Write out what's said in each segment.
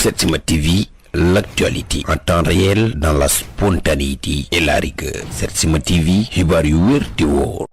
Setsima TV, l'actualité en temps réel dans la spontanéité et la rigueur. Setsima TV, xibaar yu wér te wóor.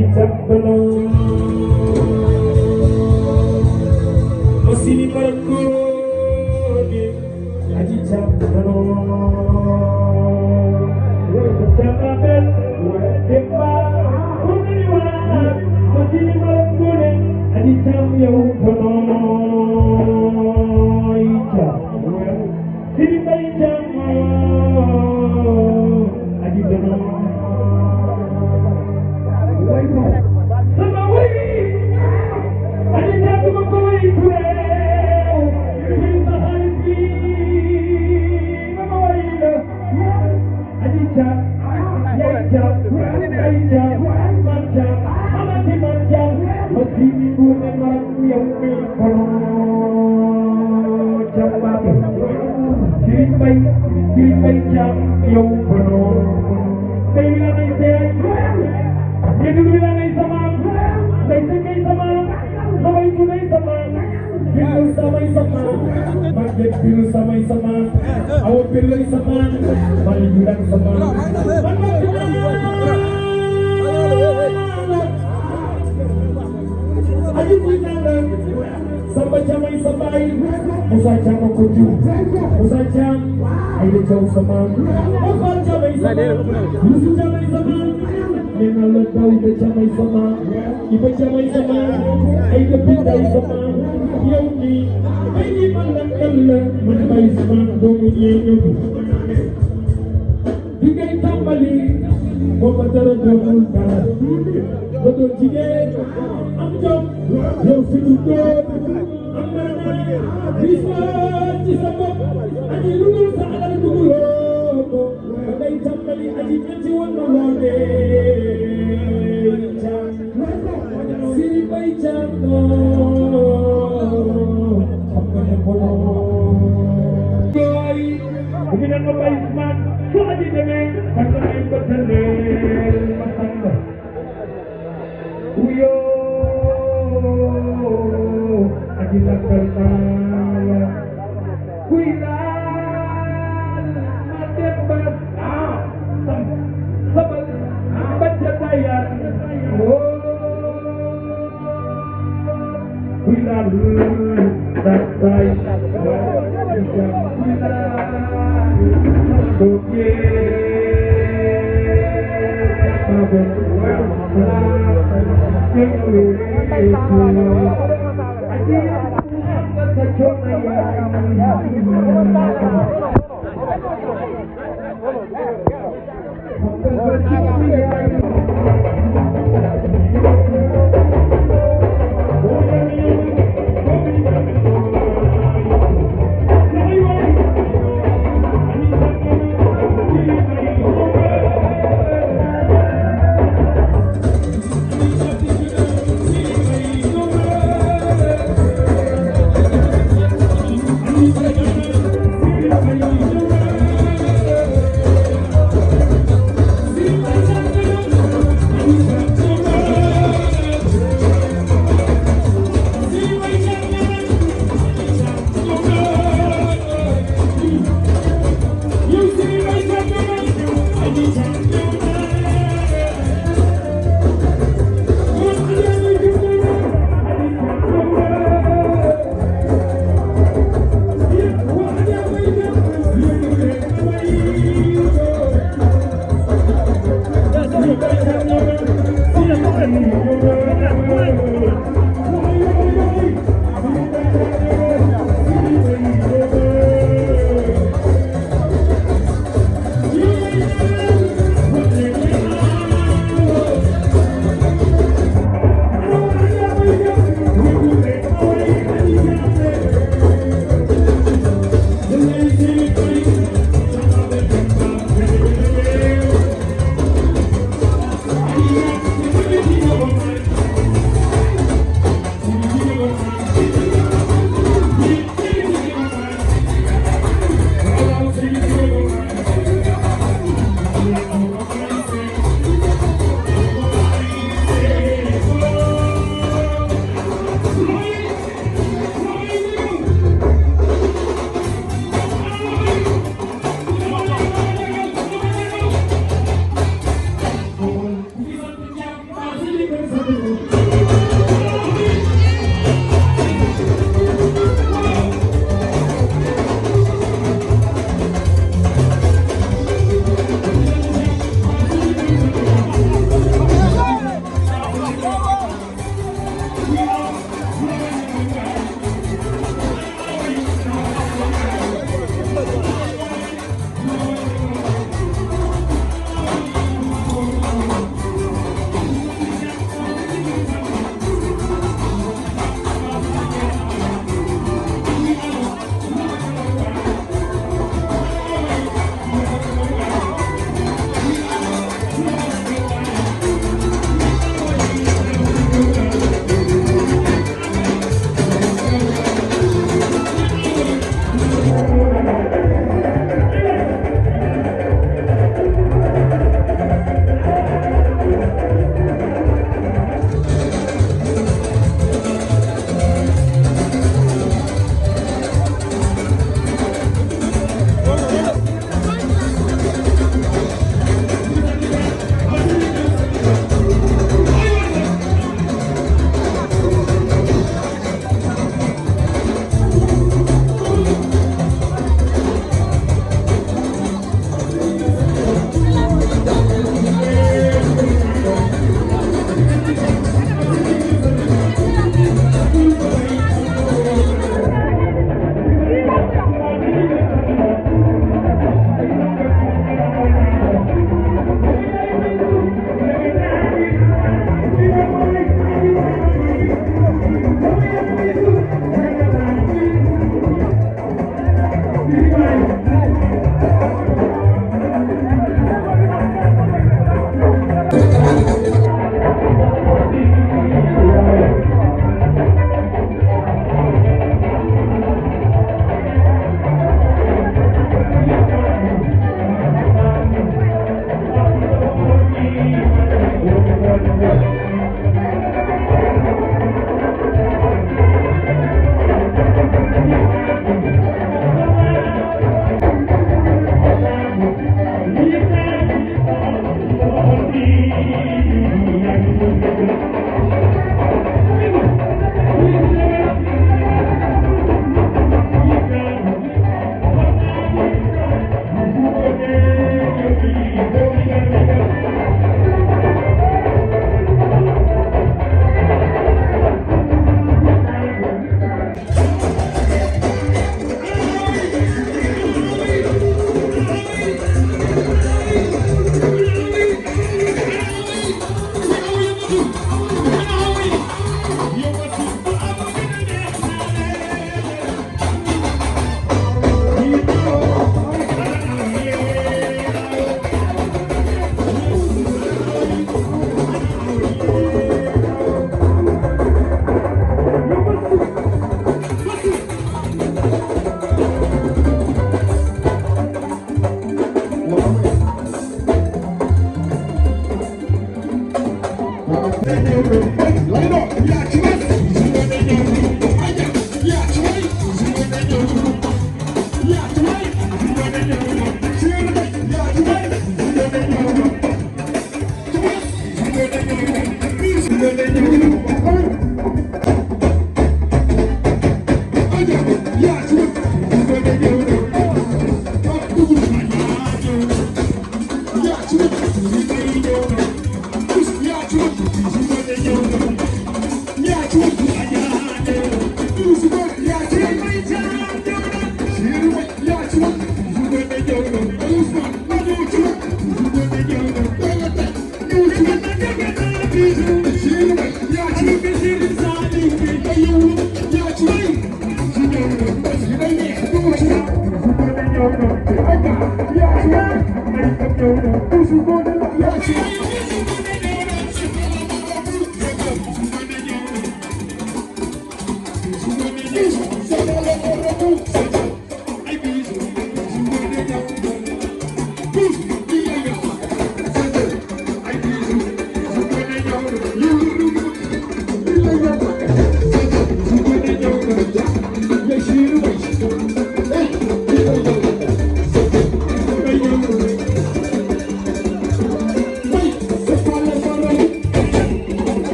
aji jàppalo masini marangoni aji jàppalo jàppabel demba kuniwa masini marangoni aji jàpp yow bono ija siri bay jàpp aji bono sama way aji jàpp ma ko way kuréew min sa xarit bi ma way la aji jàpp yay jàpp ay jàpp man jàpp amati man jàpp ma sini bu ne man yow mi kono jàpp siri bay jàpp yow kono day la nay seet yéen a ngi sama day sëggee sama damay jullee sama bilu samay sama màgget bilu samay sama awa bilu sama man juran sama man aji dinala sama jamay sabay Musa jam ko ju Musa jam ay le jaw sama Musa jamay sama Musa jamay sama nena la daw de jamay sama iba jamay sama ay de binday sama yow ni ay ni man la kala man bay sama doomu yeñu digay tambali mo ba dara doomul dara ba do jigéen am jom yow fi du doon am na bisma ci sa bopp aji lu dul sa alal duguloo ko ba day tambali aji ñetti woon na loole siri bay jàmmo xam nga ne bono jooy bu ñu ma bay man su aji demee kan la ay ko tëndeel ma samba uyo aji lakkal naa kuy daal ma demba sabal bacca tayar kuy daal daktay kuy daal dokye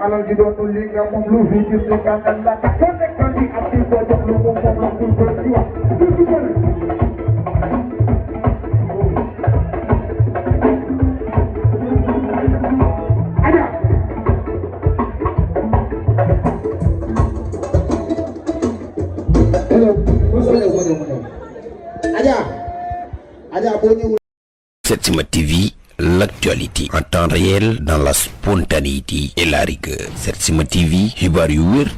alal ji doon li nga moom lu fi gis ne kàttan la ta ko nekk di am di ko jox lu moom moom la ko ci wax du ko Aja hello Aja boo ñëw Setsima TV, l'actualité en temps réel dans la spontanéité et la rigueur. Setsima TV, xibaar yu wér